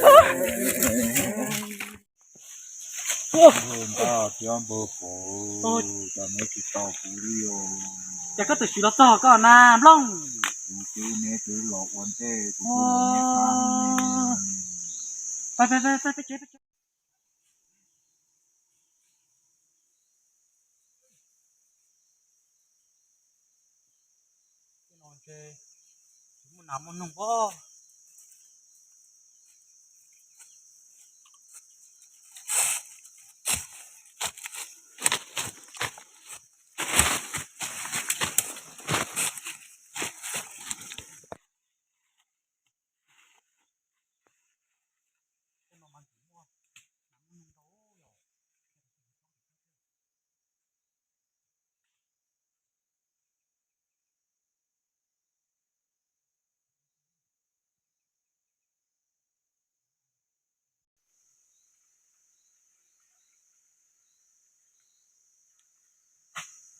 Npawg Ntaj thiab npawg Pov, cas neb tsis tos kuv li os? Cas koj twb sim los txog koj na Nplooj? Kuv twb, neb twb los ua ntej, kuv twb los neb qab. Peb, peb, peb, peb tsev, peb tsev. Tej no ntshe tsis muaj nas muaj noog pob.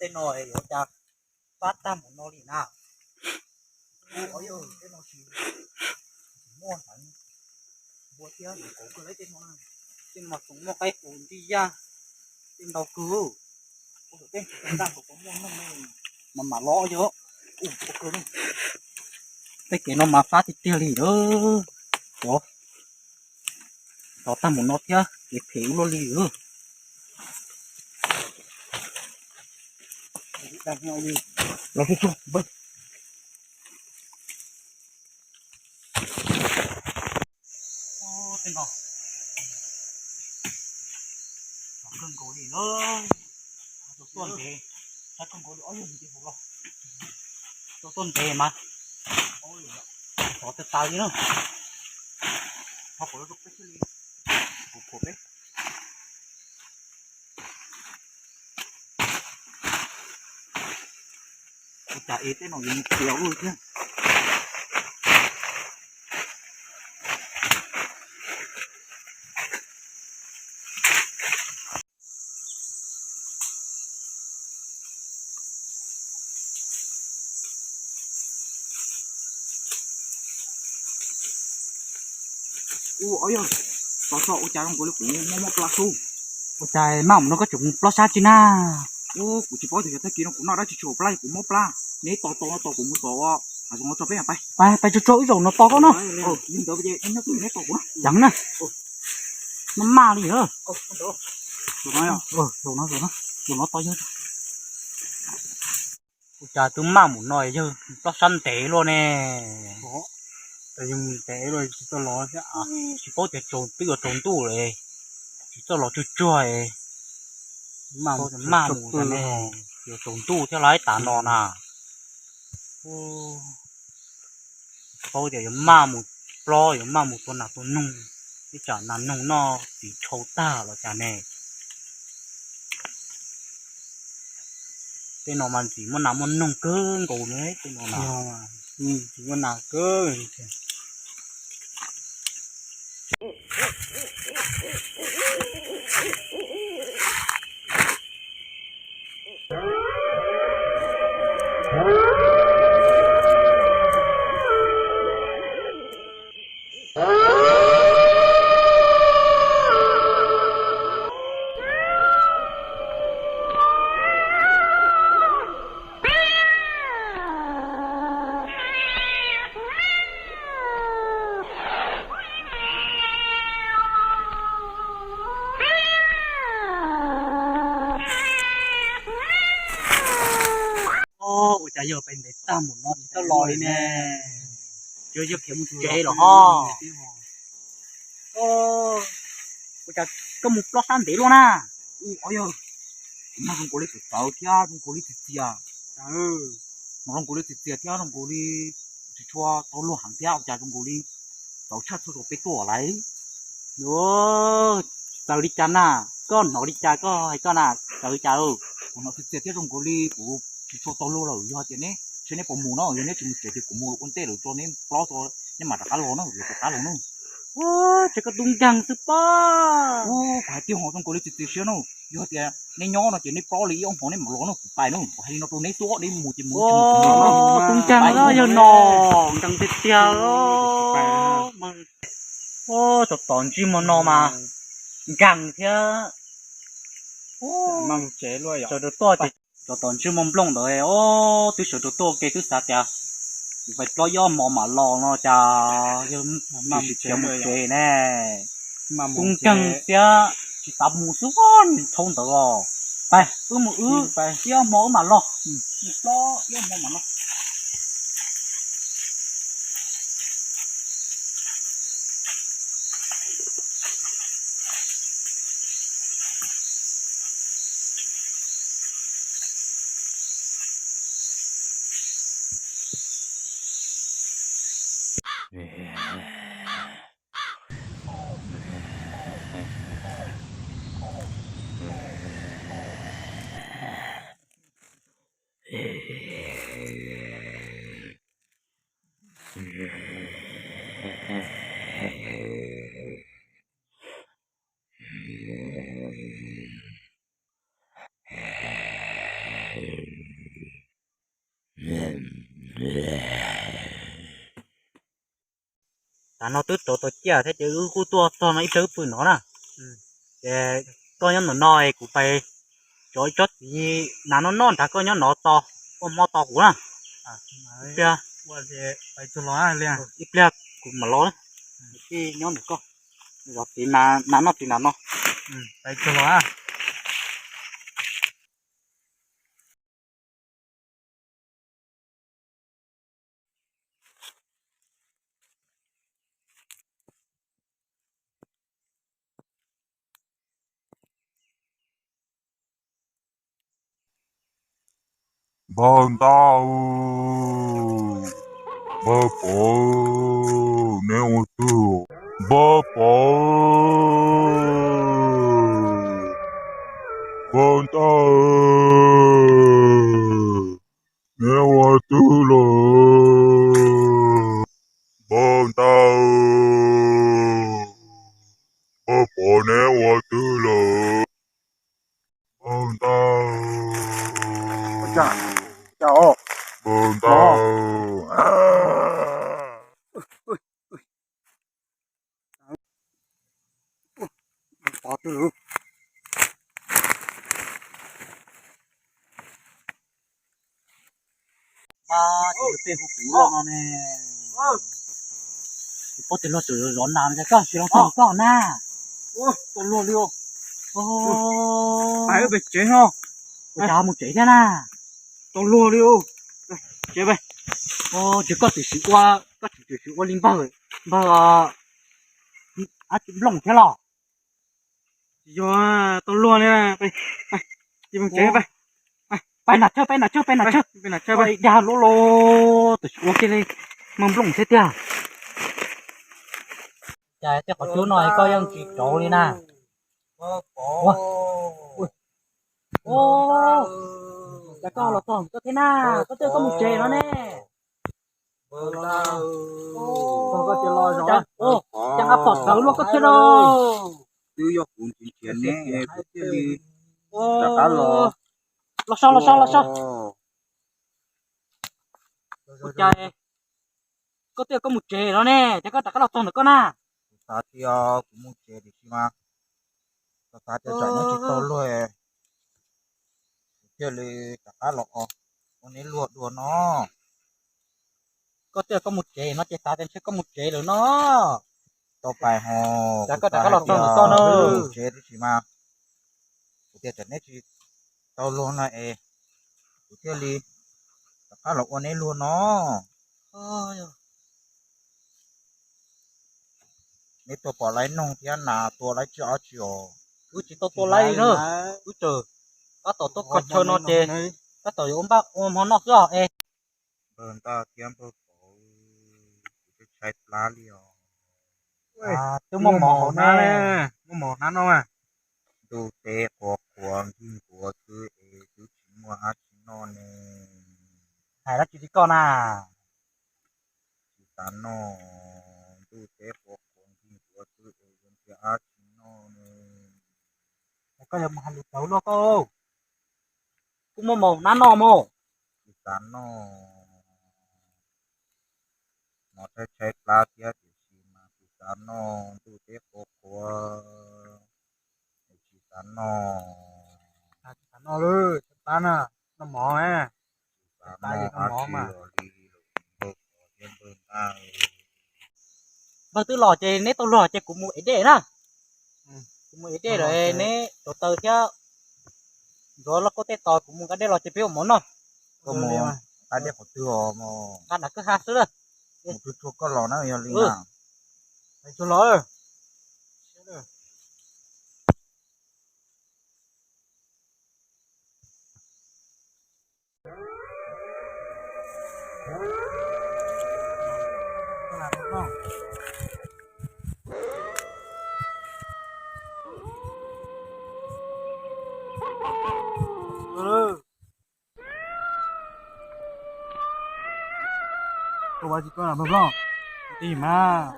Tej no yuav cas fab tag mus no li na. Ua yog tej no tsis muaj heev, npua thiab nws kauv kawg li tej no. Tej no mas tsoom muaj qaib qus nti yaj, tej ntau kawg. Ua tej tsis tau tag kuv muaj noog ne, mas mam los yog. Ua kawg, tej kev no mas fab tiag tiag li lawm. Ov, tov tag mus no thiab kev phem ua luaj li. Los tsuag tsuag npawg. Tej no, kawg nkaus li lawm. Tuaj ntev, kawg nkaus li ob yog tis hauv los. Tuaj ntev mas, xov tas tas li na. Ho kom lawv rau peb thiaj li, kuv khuam peb. Ua cas es tej no yuav mus tiav ua thiab. Ua, yog, tos txog ua cas zoo nkaus li kuv mob mob plab xwb. Ua cas maj mus no koj tseem mus plob sab tsi na? Ua, kuv tsis paub tias yog tag kis no kuv noj dab tsi tsis haum plab kuv mob plab. Neb tos tos no tos kuv mus tos, hav zoov no tso peb pais. Pais, pais tsuag tsuag wb zaum no tos koj no. Li ntawd ces neb tos kuv no. Ceev na. Maj maj li. Zaum no tos yawg. Ua cas twb maj mus no yawg plob sab ntev luaj ne. Yawg mus ntev luaj tsis txawj los thiab, tsis paub tias tsaus twb yuav tsaus ntuj lawm, tsis txawj los tsuag tsuag. Maj mus ne, yuav tsaus ntuj thiab lawm tas no na. Paub tias yuav maj mus plob, yuav maj mus tua nas tua noog, ib tsam nas noog noj txiv tshau tag los cas ne. Tej no mas ntxim muaj nas muaj noog kawg nkaus ne, tej no na. Ntxim muaj nas kawg. Ua cas yawg pais ntev tag mus no tsis txawj los li ne? Yog yawg khiav mus tsev los ho. Ua cas koj mus plob sab ntev luaj na? Ua, yog, kuv mas zoo nkaus li txawv txawv thiab zoo nkaus li txias txias. Mas zoo nkaus li txias txias thiab zoo nkaus li tsis tshua tau luag heev thiab, ua cas zoo nkaus li txawv tshaj txhua zaus peb tuaj lawm. Txawv li cas na? Koj hnov li cas koj hais koj na? Txawv li cas? Kuv hnov txias txias thiab zoo nkaus li kuv tsis tshua tau luag lawm, yog tias neb, seb neb puas mus no, yog neb tsis mus tsev ces kuv mus ua ntej lawm tso neb plob tso, neb mam rov qab los na, lawv rov qab los na. Ua, ces koj tub nkeeg xwb pob. Kuv hais tiag ho zoo nkaus li txias txias siab na. Yog tias neb nyob no ces neb plob li ib ob hmo neb mam los no, kuv pais no, kuv hais li no rau neb xwb, neb mus ces mus. Tub nkeeg los yog no, nkeeg tiag tiag. Ub, cov tom ntsej muag no mas nkeeg thiab. Sawv daws tuaj ces cov tom ntsej muag nplooj ntawd, ub, twb sawv daws tuaj ua ke twb xav tias kuv pais plob ib ob hmo mam los no cas yog mus tsev ne. Kuv nkeeg thiab tsis xav mus xwb, niag thaub ntawd os. Pais, wb mus wb, ib ob hmo wb mam los. Mus plob ib ob hmo mam los. Tam no twb rau tau ciaj thiab ces wb kuj tuaj txog no ib pliag wb pw no na. Ces koj nyob ntawm no es kuv pais tso ib tsob txiv nas noj noj nrad, koj nyob no tos, koj hmo tos kuv na. Ib pliag, ib pliag kuv mam los na. Nyob ntawm koj, zov txiv nas noj txiv nas no. Npawg ntawd, npawg Pov, neb ua twg? Npawg Pov, npawg ntawd, neb ua twg lawm? Npawg ntawd, npawg Pov, neb ua twg lawm? Npawg ntawd, npawg ntawd. Tej hu kuv luaj no ne, tsis paub tias luag tseem zov nas no, koj tsis los txog koj na. Tau luag li, pais wb pem tsev no, ua cas mus tsev thiab na. Tau luag li, tsev pais. Tsis koj tseem sim ua, koj tseem tseem sim ua li npawg, npawg ab tsi nplooj thiab los. Yog tau luag li, mus tsev pais. Pais nas tshawb, pais nas tshawb, pais nas tshawb. Dag loj loj, tam sim ua kiag li, muaj nplooj thiab tiag. Cas tej qhov cub no koj yeej tsis rauv li na. Cas koj los txog koj thiab na, koj twb koj mus tsev no ne. Cas pom txawv luaj koj thiab lauj. Twb yog kuv ntxias ne, kuv thiaj li rov qab los. Los so, los so, los so. Ua cas koj twb koj mus tsev no ne, cas koj rov qab los txog ntawm koj na? Kuv xav tias kuv mus tsev tiam sis mas kuv xav tias tsam neb tsis tau luag, kuv thiaj li rov qab los ua neb luag dua no. Koj twb koj mus tsev no ces xav tias ntshe koj mus tsev lawm no. Tau pais ho, cas koj rov qab los txog ntawm koj na? Mus tsev tiam sis mas kuv tias tsam neb tsis tau luag no es kuv thiaj li rov qab los ua neb luag no. Neb tua pom laib noog thiab nas tua laib tsiaj ob tsi os? Wb tsis tau tua laib li na, wb tseem tab tom tuaj koj chaw no ces tab tom yuav ua npaj ua hmo noj xwb os es. Npawg Ntaj thiab npawg Pov, kuv twb tshaib plab li os. Twb muaj mov hauv na, muaj mov hauv na no. Ntuj teb qhuav qhuav nkig nkuav xwb es twb tsis muaj dab tsi noj ne. Hais dab tsi koj na? Tsis xav noj, ntuj teb qhuav qhuav nkig nkuav xwb es yuav nrhiav dab tsi noj ne. Koj yuav mus hais lus txawv luaj koj. Kuj muaj mov hauv na no mog. Tsis xav noj, mov tshaib tshaib plab thiab tiam sis mas kuv xav noj, ntuj teb qhuav qhuav, tsis xav noj. Tsis xav noj lawm, pab na, noj mov, pab noj mov mas. Npawg twb los ces neb tau luag ces kuv mus ev dej na. Kuv mus ev dej lawm neb rauv taws thiab ntxuav lauj kaub tej tos, kuv mus nqa dej los ces peb ua mov noj. Koj mus nqa dej qhov twg os? Nqa nram kwj ha xwb lawm. Mus tsuag tsuag koj los na, yog li na. Tsuag los. Koj ua tsis koj npawg Nplooj, tij mas.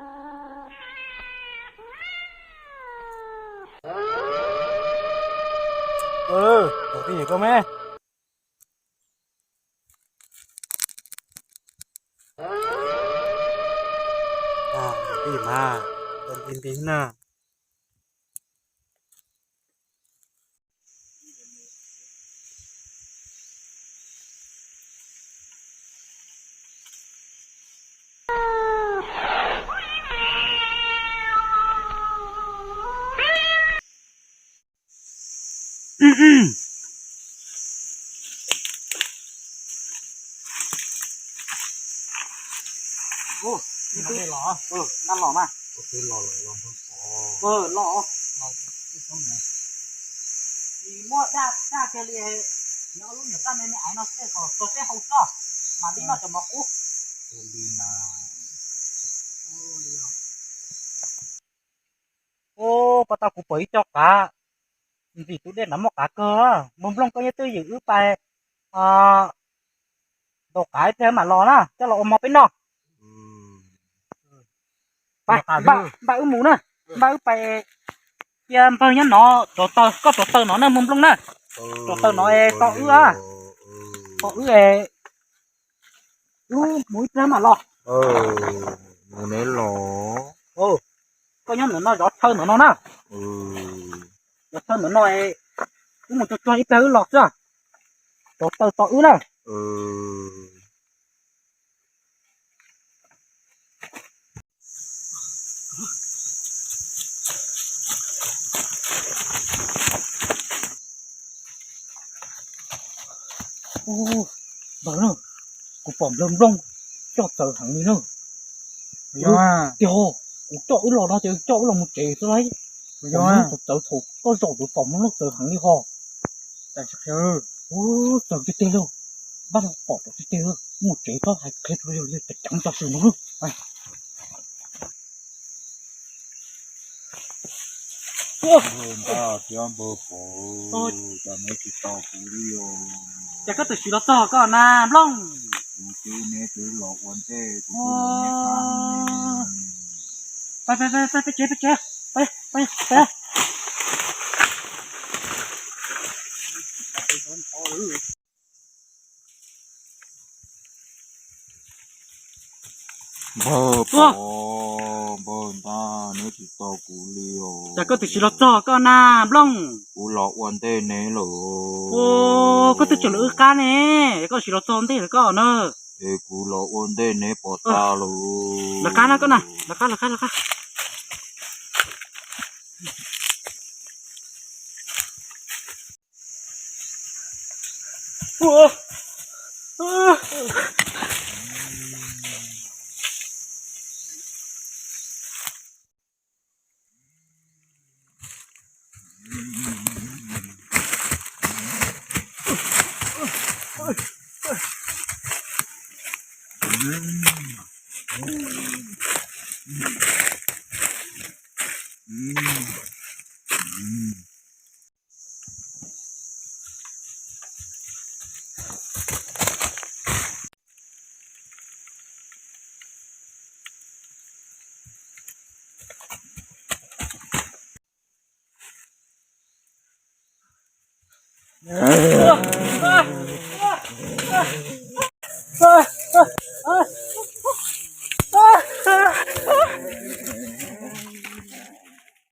Tij koj me. Tij mas, tij tij na. Los mas. Los. Muab daj daj kiag li, nyob lub nyuam txaj me me aiv no xwb kom txog peb hau txoj, mam li noj cov mov qub. Ub, koj tau kuv pom ib co qav, ntxim tus dej nrad muaj qav kawg. Npawg Nplooj, koj yeej twj ywm wb pais ntaus qav ib pliag mam los na, coj los ua mov peb noj. Npaj wb mus na, npaj wb pais cia npawg nyob no rauv taws, koj rauv taws no na Npawg Nplooj na. Rauv taws no es tos wb, tos wb es wb mus ib pliag mam los. Koj nyob ntawm no zov chaw ntawm no na. Zov chaw ntawm no es wb mus tsuag tsuag ib pliag wb los xwb. Rauv taws tos wb na. Npawg, kuv pom Npawg Nplooj coj txawv heev li na. Tiag, kuv coj wb los no ces coj wb los mus tsev xwb lauj. Txawv txawv thaum koj zaum tus pom Nplooj txawv heev li ho. Txawv tiag tiag lauj, npaj no pom txawv tiag tiag lauj, mus tsev txhob hais qhia rau yawg li, ceev ceev tso sim no. Npawg Npaj thiab Npawg Pov, cas neb tsis tos kuv li os? Ces koj twb tsis los txog koj na Nplooj. Kuv twb, neb twb los ua ntej kuv twb los neb qab. Pais, pais, pais, pais tsev, pais tsev, pais, pais, pais. Npawg Pov, Npawg Npaj, neb tsis tos kuv li os. Cas koj twb tsis los txog koj na Nplooj? Kuv los ua ntej neb lawm. Koj twb tseem los wb qab ne, koj tsis los txog ntej lawm koj na. Es kuv los ua ntej neb pom tag lawm. Lawv qab na koj na, lawv qab, lawv qab, lawv qab.